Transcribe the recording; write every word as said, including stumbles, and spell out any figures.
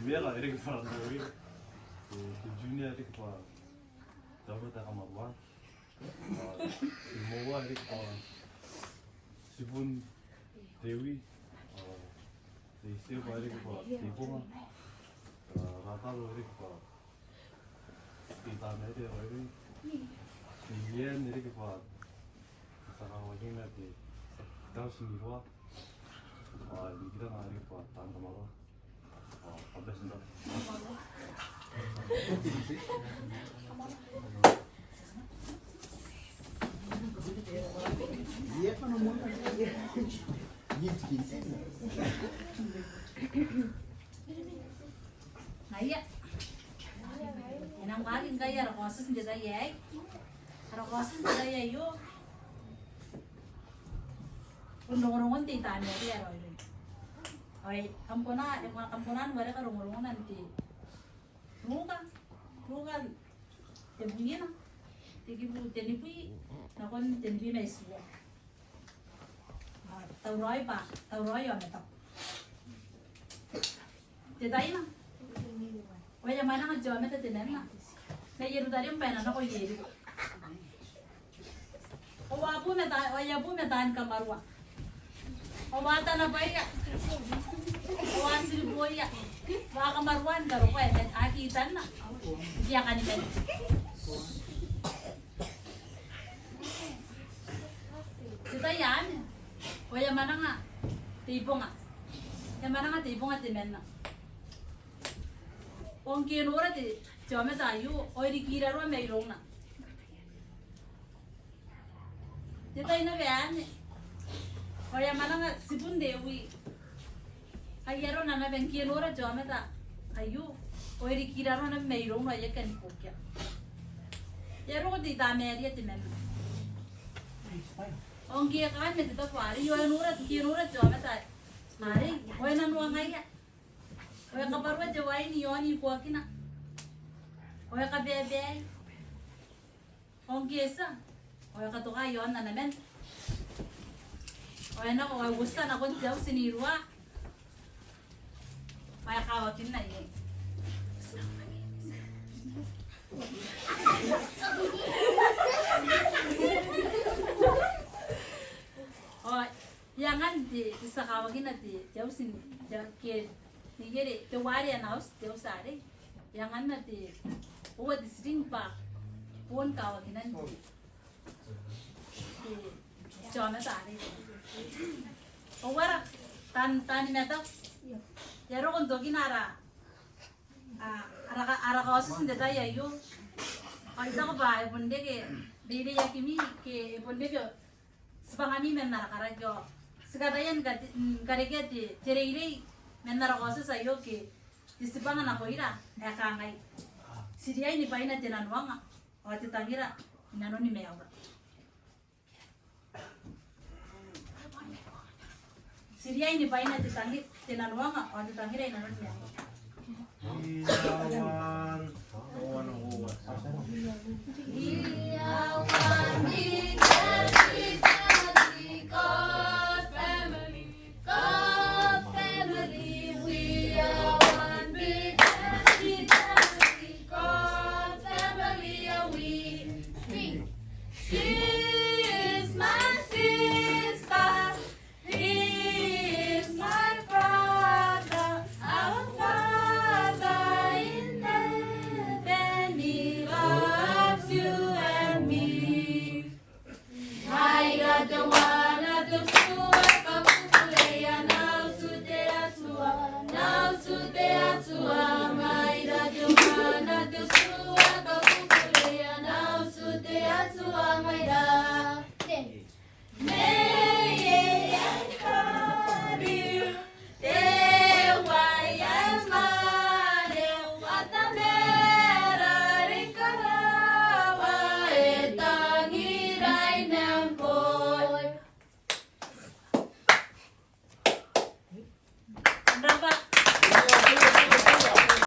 Mera e reke bwa Junior e reke bwa te aomata ae kamaruan. Ao te moa e reke bwa Tibun Tewi. Ao te Teuba e reke bwa Tibunga. Ao Rataro e reke bwa Tei Tamaria Roiroi. Te Ian e reke bwa te tia kawakina te Tausi n Iroa. Ao Nikirana e reke bwa taan kamaroa. Ngaia. E nang waaki ngkai ara kaotioti n te tai aei. Ara kaotioti n te tai aio bon rongorongon Tei Tamaria Roiroi. Ao kam kona, kam kona n wareka rongorongona n te Ruka, Ruka tebwina, te kibu tenibwi nakon tenibwi ma itiua. Ao tauraoi bwa, tauraoi ao mataku. Te taina, ao e a mwananga te aomata temanna mai Ierutarem bwa e na nako Ieriko. Ao a boo ma taan, ao a boo ma taan kamarua. Ao a tanabwaia. Ao a tiriboia. Ao a kamaruaa ni karokoa ae mate, a kitanna. Ibukin ae mate. Te tai anne, ao e a mwananga te ibonga. E a mwananga te ibonga temanna. Ao ngke e nora te, te aomata aio, ao e riki raroa mairouna. Te tai naba anne, ao e a mwananga Tibun Rewi. Ai arona naba ngke e nora te aomata aio, ao e riki raroa naba mairouna, ao e aki kan buokia. E a roko Tei Tamaria temanna. Ao ngke e kaan ma te tabo arei, ao e nora, ngke e nora te aomata arei, ao e nanoangaia. Ao e kabwaroa te wain i aon ikoakina. Ao e kabaebaei. Ao ngke e tia, ao e katoka i aon ana man. Ao e nako, ao e uotia nakon te auti n iroa. Ao e kawakinna iai. Ao e angan te, te tia kawakina te, te auti n, te, ke, ngke are teuare ana auti, te auti arei. E anganna te, uoua te tiring bwa bon kawakinan te, te, te aomata arei. Ao ara, taan, taani mataku. E a roko n tokina ara, a, ara ka, ara kaotioti n te tai aio. Ao I taku bwa e bon reke, reireiakimi, ke e bon reke tibwangami man ara karaki ao ti kataia ni kate, ni karekea te, te reirei man ara kaotioti aio ke te tibwanga nakoira ae kangai: Ti riai ni bwaina te nanoanga ao te tangira i nanoni maiura. Ti riai ni bwaina te tangi, te nanoanga ao te tangira i nanoni maiura. Iraua, iraua, iraua.